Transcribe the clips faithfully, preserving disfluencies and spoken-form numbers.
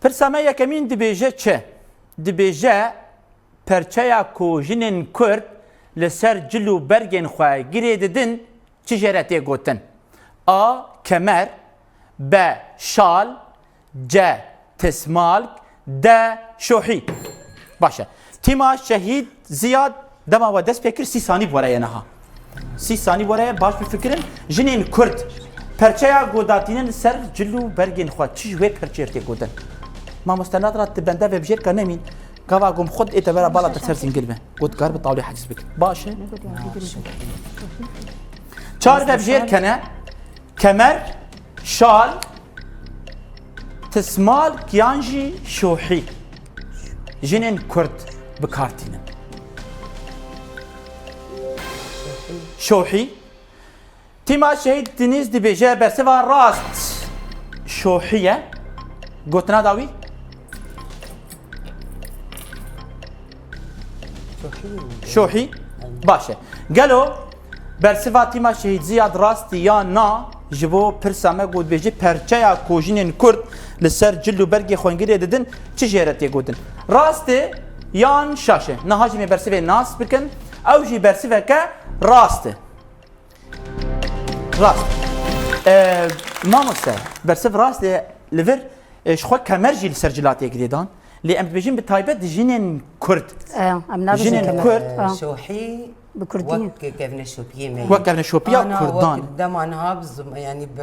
Pirsa me yekemîn dibêje çi? Dibêje perçeya ku jinên Kurd li ser cil û bergên xwe girê didin, çi jê re tê gotin? A. Kemer. B. Şal. C. Tismalk. D. Şohî. Baş e. Tîma Şehîd Ziyad, dema we dest pê kir, sî sanî bi we re ye niha. Sî sanî bi we re ye, baş bifikirin. Jinên Kurd perçeya ku datînin li ser cil û bergên xwe, çi ji wê perçê tê gotin? Mamoste Nadra, tu bende vebjêrka nemîn. Gava gom xwe ê te vera bala te ser zingil be. Got kar bi tawlê heciz bike. Baş e. Çar vebjêrk hene. Kemer, şal, tismalk yan jî şohî. Jinên Kurd bi kar tînin. Şohî. Tîma Şehîd Diniz dibêje bersiva rast şohî ye. Gotina dawî? Şohî. Şohî. Baş e. Gelo bersiva tîma Şehîd Ziyad rast e ya na? Ji bo pirsa me ku dibêje perçeya ku jinên Kurd li ser cil û bergê xwe girê didin, çi jê re tê gotin? Rast e yan şaş e? Niha jî me bersivê nas bikin. Ew jî bersiveke rast e. Rast. E, mamoste, bersiv rast e, li vir, e, ji xwe kemer jî li ser cila tê girêdan. Lê em dibêjin bi taybet jinên Kurd. E, em nabêjin Jinên kemer. Kurd. E. Şohî Bi Kurdî. Wek kevneşopiyê me. Wek kevneşopiya Ana, Kurdan. Wek dema niha bi zim-, yani bi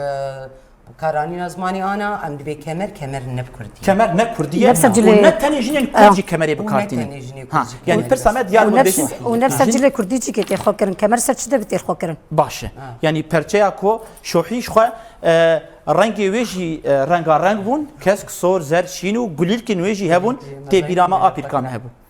karanîna zimanê ana, em dibê kemer, kemer ne bi Kurdî. Kemer ne Kurdî ye. Ne bi ser cilê. Û ne tenê jinên Kurd jî kemerê bi kar tînin. Û ne tenê jinên Kurd jî kemerê bi kar tînin. Ha, yani pirsa me diyar û nebêjin. Û ne bi ser cilê Kurdî jî ke tê xwe kirin. Kemer ser çi de bi tê xwe kirin? Baş e. Ha. Yani perçeya ku şohî ji xwe, e, rengê wê jî, e, rengareng bûn. Kesk, sor, zerd, şîn û gulîlkên wê jî hebûn. Tê bîra me apîrka me hebûn.